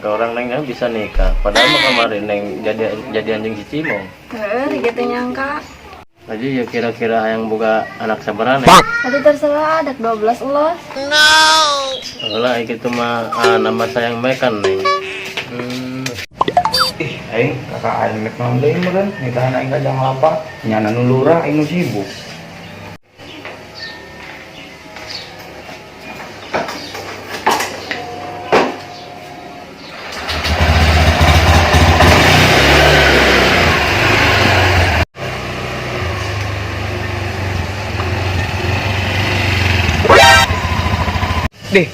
Nyangka orang nengnya bisa nikah. Padahal mah kemarin neng jadi anjing si Cimong. Heeh, gitu nyangka. Aja ya kira-kira yang boga anak sabaraha, Neng? Atuh terserah, ada 12 los. Lah itu mah nama sayang bae kan, Neng. Ih, aing kakak aing mek naon deui meureun nikahan aing ka jang lapar. Nyana nu lurah aing nu sibuk. Deh,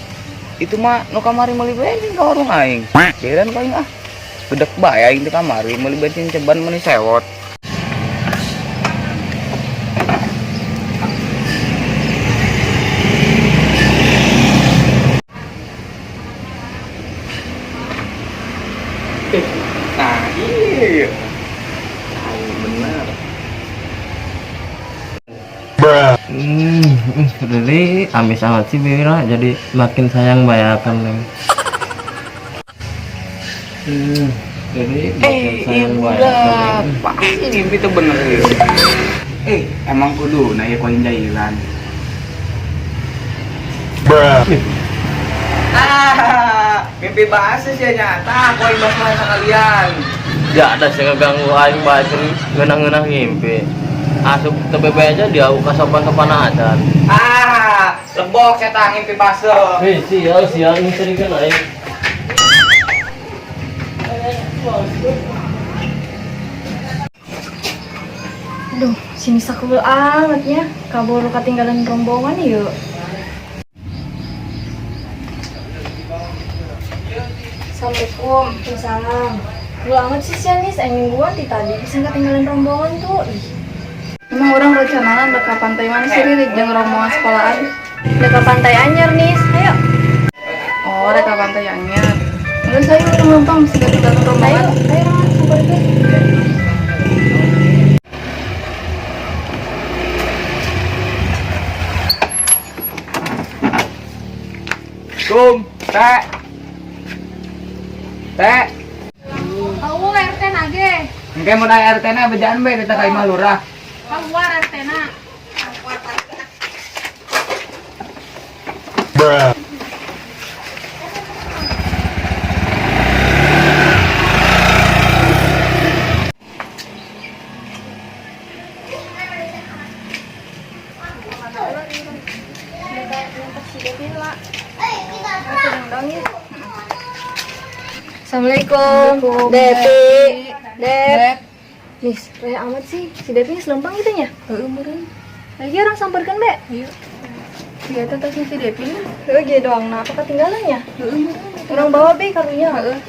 itu mah nu kamari meuli bensin ka warung aing. Heran ka aing ah. Gedek bae aing di kamari meuli bensin ceban meuni sewot. Nah, iya. Aing bener. Jadi amis amat sih Bira, jadi makin sayang bayakan Neng. Jadi makin Eh, sayang iya bayakan budak. Neng. Pasti mimpi tuh bener ya. Eh, emang kudu na ieu koin jailan. Ah, mimpi bahasa sih nyata, koin bahasa sekalian. Ya ada sih ngeganggu aing bae ngeunah-ngeunah ngimpi. Asup TBB aja dia kasopan-sopan aja. Ah, lebok saya ngimpi bahasa. Hei, sial sial ini sering kan aing. Aduh, sini sakul amatnya. Kabur ketinggalan rombongan yuk. Assalamualaikum. Waalaikumsalam. Lu amat sih sia nih, aing mingguan ti tadi bisa ketinggalan rombongan tuh. Ih. Emang orang rencanaan deka pantai mana sih Riri jeung rombongan sekolahan? Deka pantai Anyer nih, ayo. Oh, deka pantai Anyar. Terus ayo urang numpang bisa ketinggalan Ayo, rombongan. ayo Ron, samperin. Kum, teh. Teh, Eueuh RT nage. engke mun aya RT na bejaan bae kita ka imah lurah. Keluar RT na. Assalamualaikum. Depi. Dep. Nis, raya amat sih. Si Depi geus lempang gitu nya. Heeh, meureun. Lagi orang samperkeun be. Ayo. Iya, teh tasnya si Depi nya. Heeh, ge doang. Nah, apa ketinggalannya? Heeh, meureun. Orang bawa be karunya. Heeh.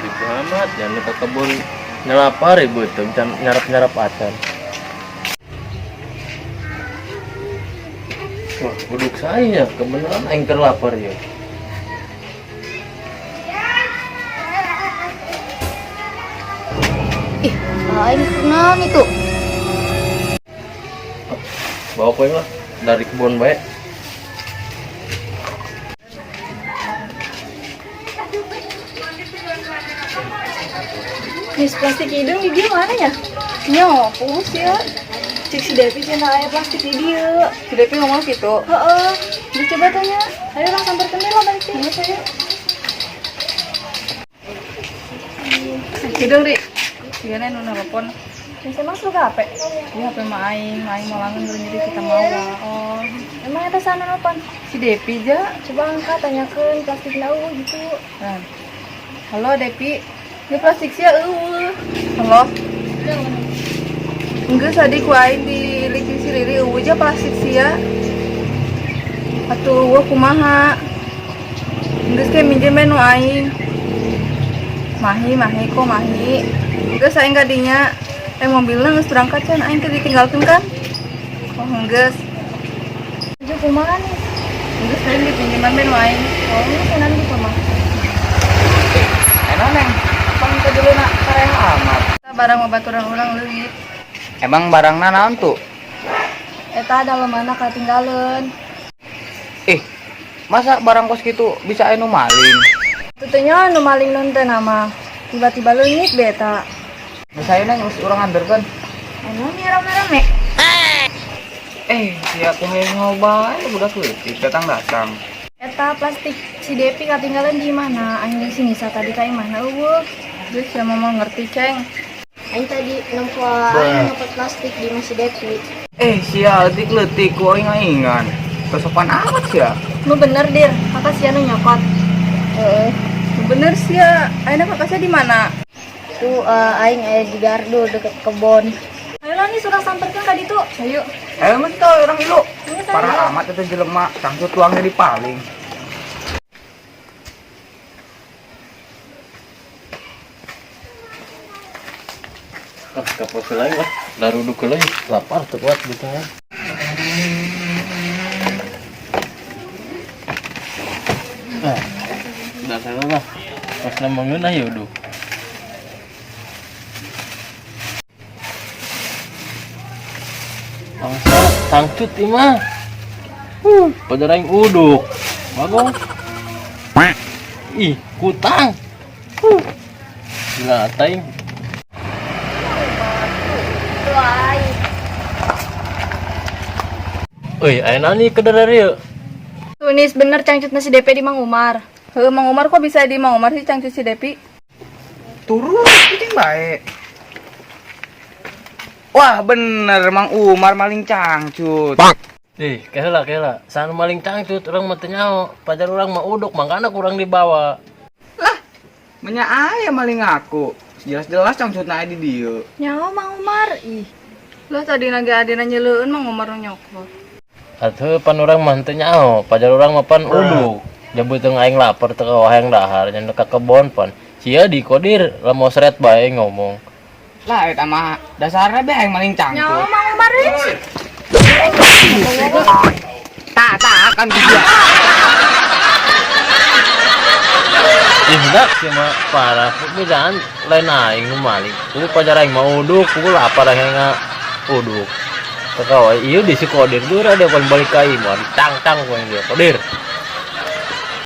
Ribu amat, jangan ke kebun nyelapa ribu itu, bisa nyarap-nyarap acan. Wah, buduk saya, kebenaran aing terlapar ya. Ih, aing kunaon itu? Bawa poin lah dari kebun baik. Nis, plastik hidung di dia mana ya? Nya, pus ya. Cek si Depi cenah aya plastik di dia. Si Depi ngomong gitu. Heeh. Lu coba tanya. Ayo orang samperkeun deh lah balik sih. Ayo, ayo. Hidung, Ri. Iya, nu nelpon. Nis, emang suka HP? Iya, HP mah aing, aing mau langan jadi kita mau lah. Oh, emang eta sana nelpon? Si Depi ja. Coba angkat tanyakeun plastik eueuh gitu. Nah. Halo Depi. Ini plastik sia eueuh. Halo. Enggak tadi ku aing di licin si Riri eueuh ja plastik sia. Atuh eueuh kumaha? Geus ke minjem nu aing. Mahi, mahi kok mahi. Geus aing kadinya mobilna geus berangkat can aing teh ditinggalkeun kan? Oh geus. Ju kumaha nih? Geus aing dipinjeman we nu aing. Oh, ini senan gitu mah. Enak neng, pan ke dulu nak kareh amat. Barang babaturan urang leungit. Emang barangna naon tuh? Eta dalemana katinggalan. Eh, masa barang kos gitu bisa anu maling? Tentunya nu maling nun teh nama. Tiba-tiba leungit beta. Misalnya neng urang anterkeun. Anu nih rame-rame. Eh, sia ku hayang ngobae budak leutik datang-datang. Eta plastik si Depi katinggalan di mana? Aing jeung si Nisa tadi ka imahna euweuh. Geus sia mah ngerti, Ceng. Aing tadi nempo aing nyopot plastik di imah si Depi. Eh, sia leutik-leutik ku aing aingan. Kesopan amat sia. Nu bener dir, kakak sia nu nyokot. Heeh. Bener sia. Ayeuna kakak sia di mana? Tuh aing aya di gardu deket kebon. Ayo lah nih surang samperkeun ka ditu. Ayo. Ayo mah tau orang ilu. Ini saya. Parah amat itu jelema, cangcut tuangnya dipaling. Ah, kapos lain lah. Daruduk lain, lapar tuh kuat gitu ya. Ah, udah salah lah. Pas ngeunah ya udah. Bangsa, tangcut imah. Pada aing uduk. Bagong. Ih, kutang. Gila aing. Euy, aya naon nih kedar ieu? Tunis bener cangcutna si Depi di Mang Umar. Heuh, Mang Umar kok bisa di Mang Umar sih cangcut si Depi? Turun, kucing baik. Wah, bener Mang Umar maling cangcut. Ih, keheula keheula. Sanu maling cangcut urang mah teu nyaho. Pajar urang mah uduk, mangkana kurang dibawa. Lah, menya aya maling aku. Jelas-jelas cangcutna aya di dieu. Nyaho Mang Umar. Ih, Lah tadi naga adina nyeleueun Mang Umar nu nyokot. Atuh pan urang mah teu nyaho, pajar urang mah pan uduk. Jabeuteng aing lapar teu hayang dahar nya ka kebon pan. Sia di kodir lamun seret bae ngomong. Lah, eta mah dasarnya be aing maling nyaho cangcut. Mang Umar euy. Tak, tak akan dia. Ih, dak sia mah parah. Bejaan lain aing nu maling. Kudu pajar aing mah uduk, kudu lapar aing nga uduk. Teu kawa ieu di si kodir dura dia pan balik ka imah, ditangtang ku aing dia. Kodir.